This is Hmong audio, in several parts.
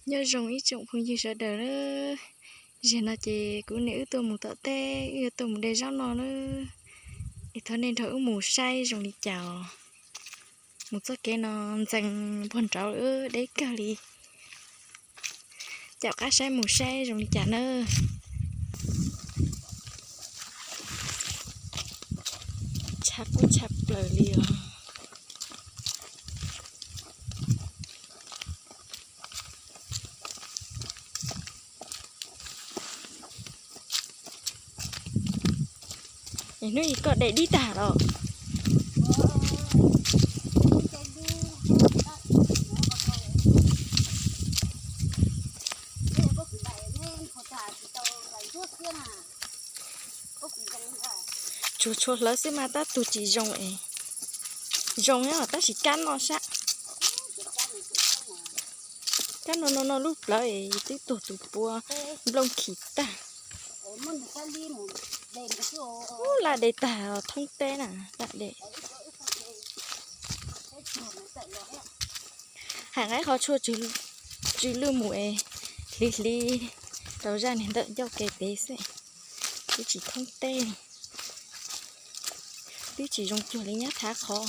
Nyob zoo ib tsoom phooj ywg sawv daws na, zaum no ces kuv niam wb tuaj mus tom teb, wb yuav tuaj mus de zaub no na. Es thov nej nrog wb mus saib zoo li cas os. Mus txoj kev no ntxeev puag nraud deb kawg li. Caum qab saib mus saib zoo li cas na. Tshab kub tshaj plaws li os. Es hnub ib koj de dib tag los? Tsuag tshua hlawv xwb mas tab tug tsis zoo es. Zoo nyob tab sis kab noj sab. Kab no no no lub plawv es twb tuag tus pua nplooj khim tag. Ub, laj de tag thoob teb na, laj de. Hais nqaij qhov tshuaj tsw lwj mus es hliv hliv rau zaj niag ntawm ncauj ke pem xwb, twb tsis thoob teb, twb tsis zoo cuag li nyab thav qhov.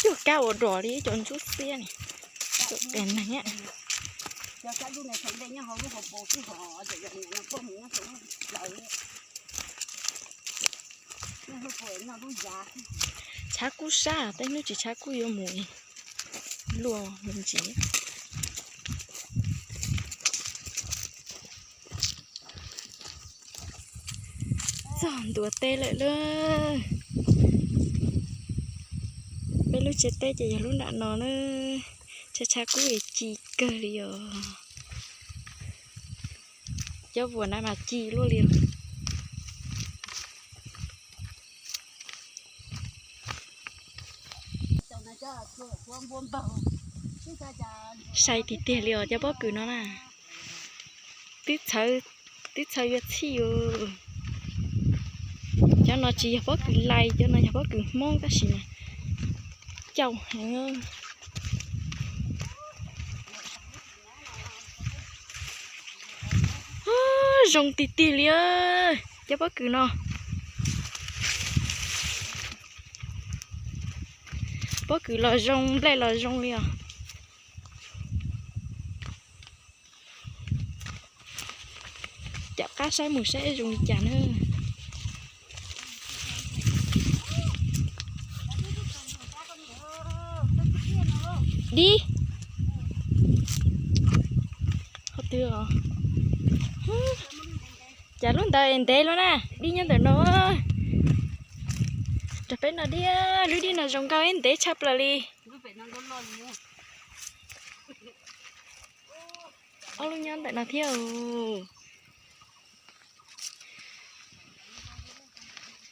Cuag kab ua dog li ib co ntsuab xiab ne, tus qe neeg. Tshav kub sab, tej hnub tsis tshav kub yuav mus luaj me ntsis. Txog ntua teb lawm lauj. Peb lub tsev teb ces yog lub nram no na. Tshav tshav kub es ci kawg li os. Cov vuas na mas ci luaj li. Sai tiag tiag li os cov pob kws no na. Twb txhawv, twb txhawv yuav txhij os. Cov no tsis yog pob kws lais, cov no yog pob kws Hmoob tab sis mas caum heev. Zoo tiag tiag li cov pob kws no. Pob kws los zoo, nplej los zoo li os. Caum qab saib mus saib zoo li cas na. Dib. Qhov twg os? Cas lub ntawd es ntev lawm na, dib nyob ntawm no. Rau peb no dib, lub dib no zoo nkauj ntev tshaj plaws li. Ob lub nyob ntawm no thiab.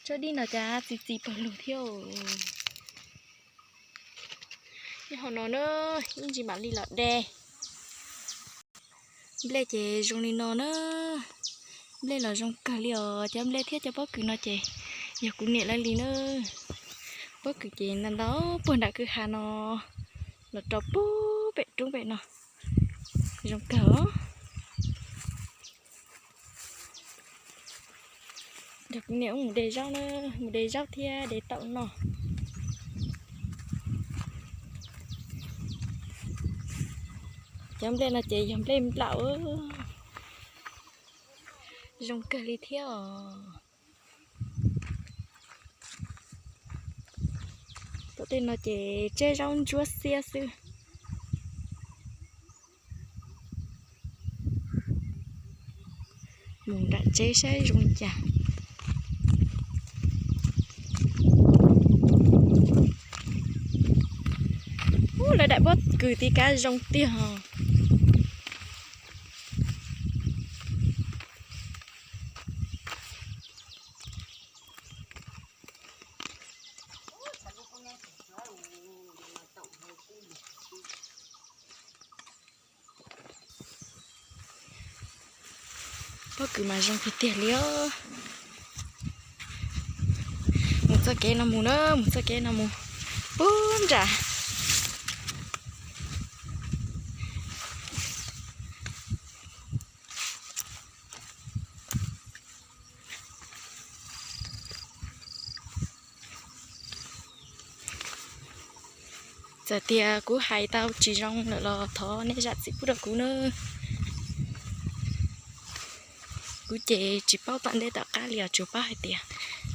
Tsob dib no cas txi txiv pawg lug thiab. Nyob hauv no na, ib ntsis mam li los de. Nplej ces zoo li no na. Nplej los zoo kawg li os, cov nplej thiab cov pob kws no ces yog kuv niam lawv li na. Pob kws ces ntau ntau puag nram kwj ha no los rau puag pem roob pem no. Zoo kawg os. Nrog kuv niam wb mus de zaub na, mus de zaub thiab de taum noj. Cov nplej no ces yog nplej nplaum, zoo kawg li thiab os. Tom tej no ces tseb zaub ntsuab xiab xwb. Mus nram tsev saib zoo li cas. Ub, lawv daim pob kws tiv kav zoo tiag os. Pob kws mas zoo tiag tiag li os. Mus txoj kev no mus na, mus txoj kev no mus puag nram. Txawm tias kuv hais tau tsis zoo lawm los thov nej zam txim pub rau kuv nawb. Kuv ces tsis paub tom ntej tom qab li os, tsuas paub hais tias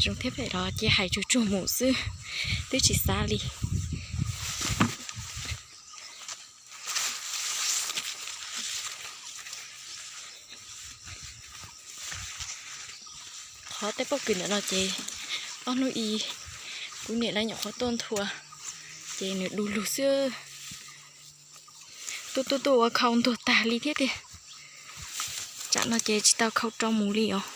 zoo thiab phem los cia hais tsuag tsuag mus xwb, twb tsis xav li. Qhov tej pob kws ntawm no ces ob hnub i kuv niam lawv nyuam qhuav tuaj nthua ces nws du lug xwb. Tuaj tuaj tuaj ua khau ntuag tag li thiab tiag. Tsam no ces tsis tau khau rau mus li os.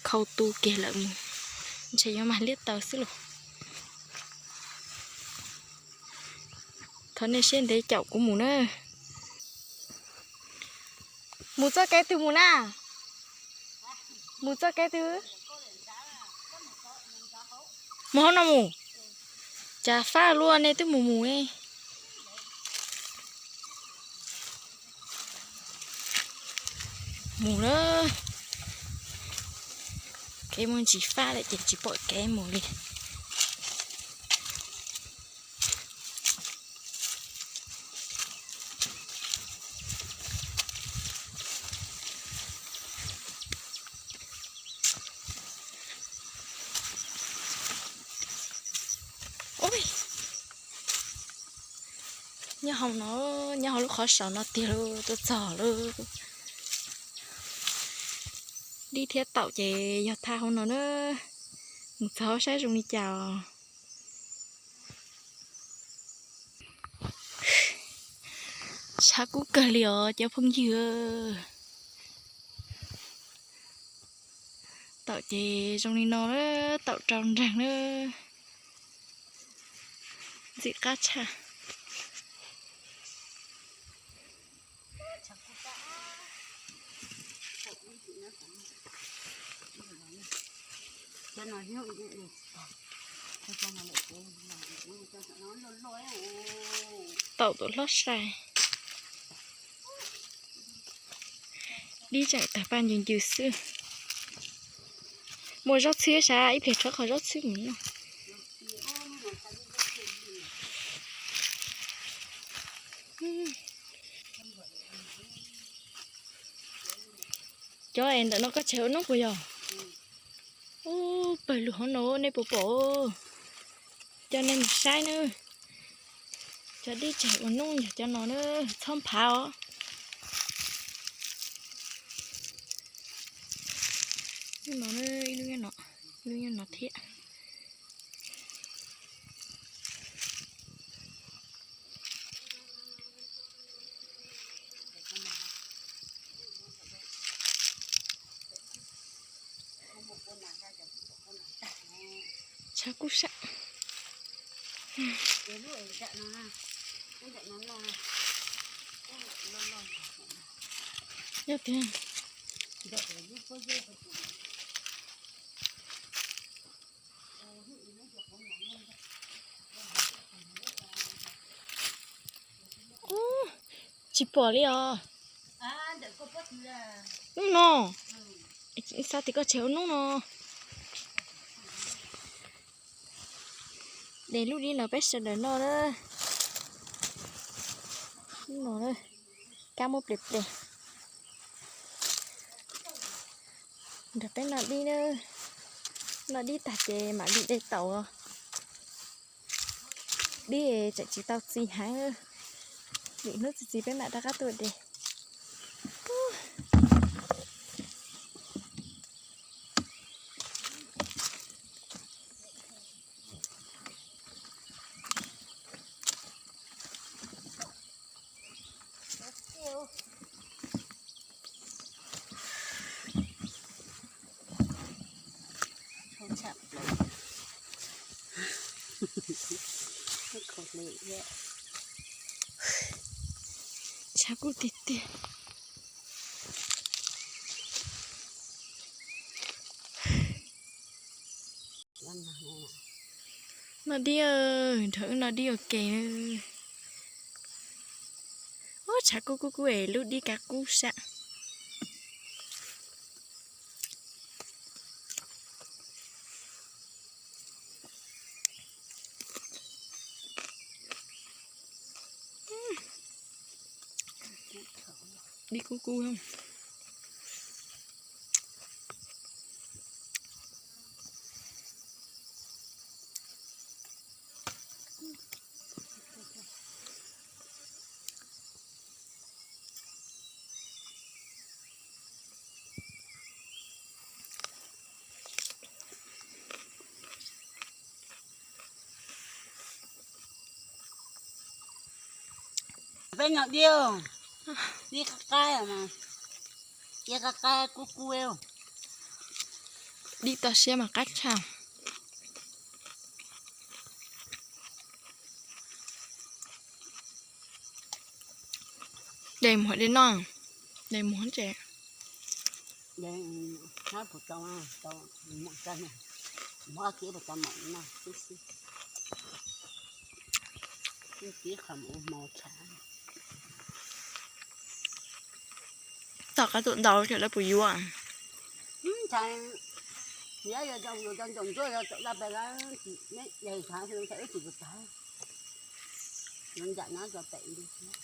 Khau tu kiag lawm mus, ntshe yuav mag liab taw xwb los. Thov nej siab ntev caum kuv mus na. Mus txoj kev twg mus na? Mus txoj kev twg? Mus hauv no mus. Cas fab luaj, nej twb mus mus ne. Mus na. Kev muaj ntsis fab lawm ces tsis pom kev mus li. Nyob hauv no, nyob hauv lub qhov saum no tiag lauj, tuaj txog lauj. Dib thiab taum ces yog thaj hauv no na. Mus txog saib zoo li cas os. Tshav kub kawg li os cov phooj ywg. Taum ces zoo li no, taum rau nreeg na. Ntxim qab tshaj. Taum tuaj hlob sai. Dib tseem tawg paj ncws ncws xwb. Muaj zaub txhwb sav, ib pliag rhaub qhov zaub txhwb mus noj. Cov es ntawm no koj tseg ua noob puas yog? Ub, pawg lug hauv no nej puas pom? Coj nej mus saib na. Cov dib tseg ua noob yog cov no na, txhob nphav os. Lub no, ib lub nyob no, ib lub nyob no thiab. Tshav kub sab. Yog tiag. Ub, tsis pom li os. Hnub no, xav tias koj tseg ua hnub no. De lub dib no peb sawv daws noj na. Hnub no kab muab plias plias. Nrog peb noj dib na. Noj dib tag ces mam li de taum. Dib tseem tsis tau txi heev, lwm hnub txi txiv peb mam rov qab tuaj de. Tshav kub tiag tiag. Noj dib, nrog wb noj dib ua ke. Ub, tshav kub kub kub es lub dib kav kub sab. Dib kub kub. Peb noj dib, dib qab qab mas, dib qab qab kub kub. Dib toj siab mas qab tshaj. De muag de noj, de muag ces. Tom qab tuaj ntau ces lawv puas yuav? Ntshai, yog yus cov ntsaum ntsuab yog tawm daj pes lawm, ntshai wb tsis tau tag, yuav nram no tso pem ntug thiab.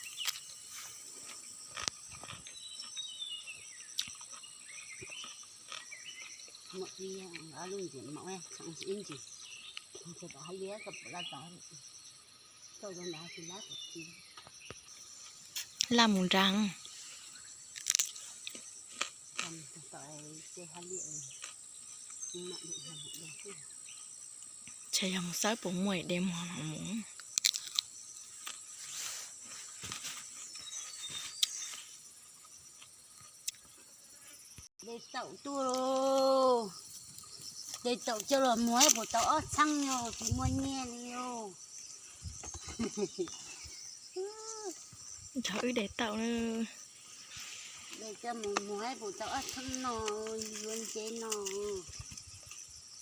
Muaj ib lub ntsis maum, ib ntsis, tsis tau hais li ko pum laj tod, tau zoo nrad tsis lab tsis. Laj mus nrad. Ntshe yog mus xawb puas muaj de muag mus. De taum tuaj, de taum coj los muag puas tau ob txheeb no tsis muaj nyiaj li os. Nrog wb de taum na. De coj mus muag puas tau ob txheeb no, yuav ntsev no.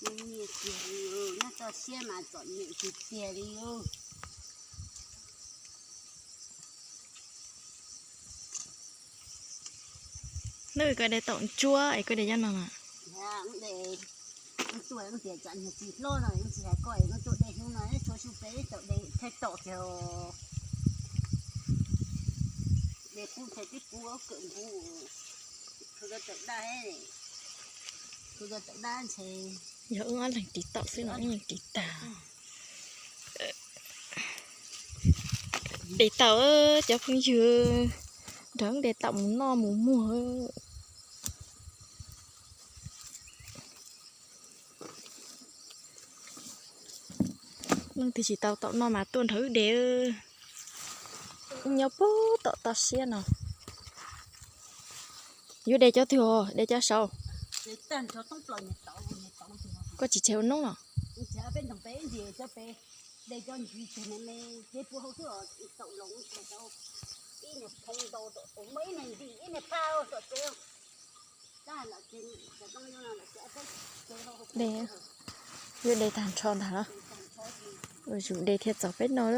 Muaj nyiaj tiag li os, nyob toj siab mas txom nyem tiag tiag li os. Nub, koj de taum ntsuab es koj de cov no na. Tuaj tias tsam niag txiv hlob no tsis hais koj es tuaj de hnub no tshuav su peb tau de thaj tom kiag. De kub nthe tib kub kawm npub, khuv tawm daj, khuv tawm daj ntshe. Yog wb ob leeg ris taum xwb no wb yeej ris tag. De taum, cov phooj ywg, nrog de taum mus noj mus muag. Leej twg tsis tau taum noj mas tuaj nrog wb de. Wb nyob puag tom toj siab no. Yuav de cov twg os, de cov saud. Koj tsis tseg ua noob los? De, yuav de tag nrho ntag los? Ua zus de thiaj txaus peb noj.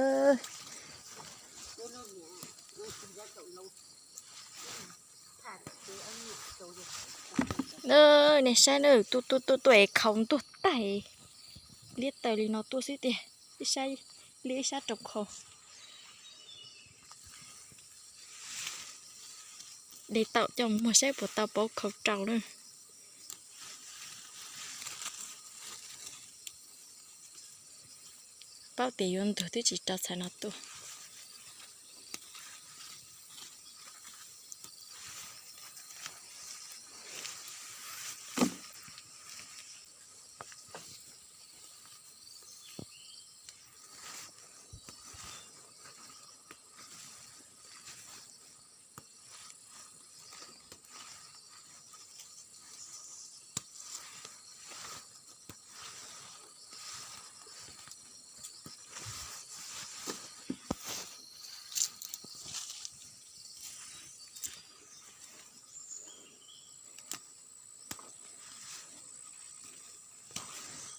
Nej saib na, tuaj tuaj tuaj tuaj es khaus ntuag tag, liab taws li no tuaj xwb tiag. Ib sab liab ib sab rau khaus. De taum coj mus muag saib puas tau pauv khaus rau na. Paub tias yuav ntug twb tsis rau txhais no tuaj.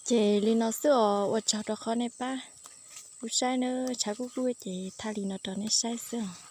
Ces li no xwb os, ua tsaug rau qhov nej pab kuv saib nawb, tshav kub kub ces thaij li no rau nej saib xwb os.